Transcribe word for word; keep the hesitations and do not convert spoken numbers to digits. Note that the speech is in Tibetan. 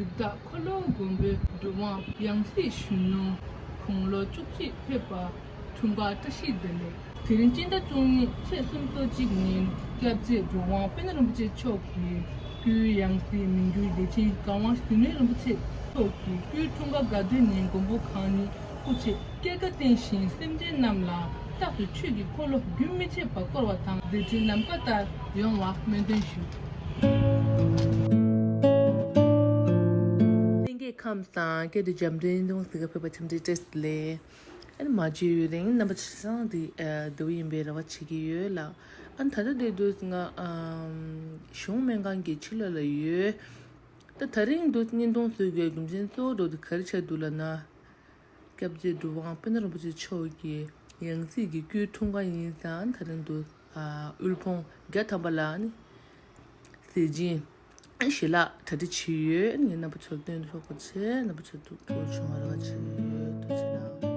རི་དྭགས་འཁོར་ལོ་མགོན་པོའི་གྲུབ་དབང་ཡང་སྲིད་གཞོན་ནུ་དགུང་ལོ་བཅུ་གཅིག་ཕེབས་པ་འཁྲུངས་སྐར་བཀྲ་ཤིས་བདེ་ལེགས། དེ་རིང་སྤྱི་ཟླ་བཅུ་གཉིས་ཚེས་སོ་གཅིག་ཉིན་སྐྱབས་རྗེ་གྲུབ་དབང་པཎ་ཆེན་རིན་པོ་ཆེ་མཆོག་གི་སྐུའི་ཡང་སྲིད་མི་འགྱུར་བདེ་ཆེན་གར་དབང་ཟུར་མོ་རིན་པོ་ཆེ་མཆོག་གི་སྐུའི་འཁྲུངས་སྐར་དགའ་སྟོན་ཉིན་མགོན་པོ་གང་ཉིད་སྐུ་ཚེ་བསྐལ་བརྒྱར་བརྟན་ཞིང་སེམས་ཅན་རྣམས་ལ་རྟག་ཏུ་ཆོས་ཀྱི་འཁོར་ལོ་རྒྱུན་མི་ཆད་པར་བསྐོར་བ་དང་མཛད་འཕྲིན་ནམ་མཁའ་ལྟར་ཡོང་བ་སྨོན་འདུན་ཞུ། ལྷན་རྒྱས་ཁམས་བཟང་། སྐད་དུ་འཇམ་འདྲེན་གདོང་ཟིག་ག་ཕེབས་པ་འཆམ་འདྲི་བཀྲ་ཤིས་བདེ་ལེགས། ཨ་ནི་མ་བརྗེད་ཡོད་རིང་རྣམ་པ་ཆ་ཚང་འདི་ཨ་བདེ་པོ་ཡིན་པའི་རེ་བ་བྱེད་ཀྱི་ཡོད་ལ། ཨ་ནི་ད་ལྟ་བསྡད་དུས་ང་ཨམ་གཞུང་སྨན་ཁང་གི་ཕྱི་ལོགས་ལ་ཡོད། ད་ད་རིང་འདུག་བརྙན་ཐུང་བཟོ་དགོས་རྒྱུ་མཚན་གཙོ་བོ་འདྲ་བོ་དེ་ག་རེ་ཆགས་འདུག་ལབ་ན། སྐྱབས་རྗེ་གྲུབ་དབང་པཎ་ཆེན་རིན་པོ་ཆེ་མཆོག་གི་ཡང་སྲིད་ཀྱི་སྐུའི་འཁྲུངས་སྐར་ཡིན་ཙང་ད་རིང་འདུག་ཨ་དབུལ་ཕོངས་བརྒྱ་ཐམ་པ་ལ་ནི་ཟས་སྦྱིན་ཞལ་ལག་གྲ་སྒྲིག་བྱས་ཡོད། ངས་རྣམ་པ་ཚོར་སྟོན་ཆོག་པ་བྱས། རྣམ་པ་ཚོ་ཐུགས་སྤྲོ་བྱུང་བ་རེ་བ་བྱས་ཡོད། ཐུགས་རྗེ་གནང་།